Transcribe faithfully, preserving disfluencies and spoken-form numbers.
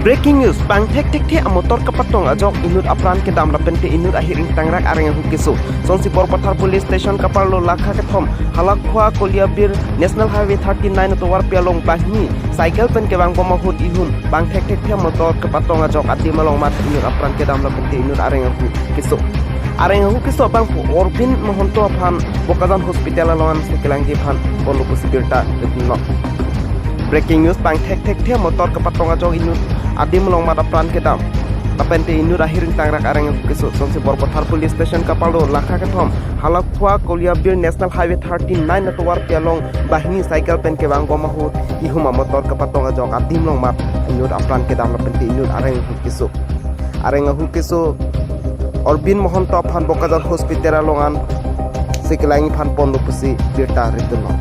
Breaking news, bang thekthekthe amotor kapatong ajok inut apran kedam lapente inut ahir ingtangrak areng ahu keso. Sonsi Borpathar Police Station kaparlo lakha kethom, Halakhua Koliabir National Highway thirty-nine atovarpi along banghini cycle pen kevang bom ahut ihum bang thekthekthe amotor kapatong ajok adim along mat inut apran kedam lapente inut areng ahu keso. Areng ahu keso abangphu Orbin Mahanta aphan Bokajan Hospital along an sekelangji aphan ponlo pusi birta ritno. Breaking news, bang thekthekthe amotor kapatong ajok inut adim along mat apran kedam lapente inut ahir ingtangrak areng ahu keso. Sonsi Borpathar Police Station kaparlo lakha kethom, Halakhua Koliabir National Highway thirty-nine atovarpi along banghini cycle pen kevang bom ahut ihum amotor kapatong ajok adim along mat inut apran kedam lapente inut areng ahu keso. Areng ahu keso Orbin Mahanta aphan Bokajan Hospital along an sekelangji aphan ponlo pusi birta ritno.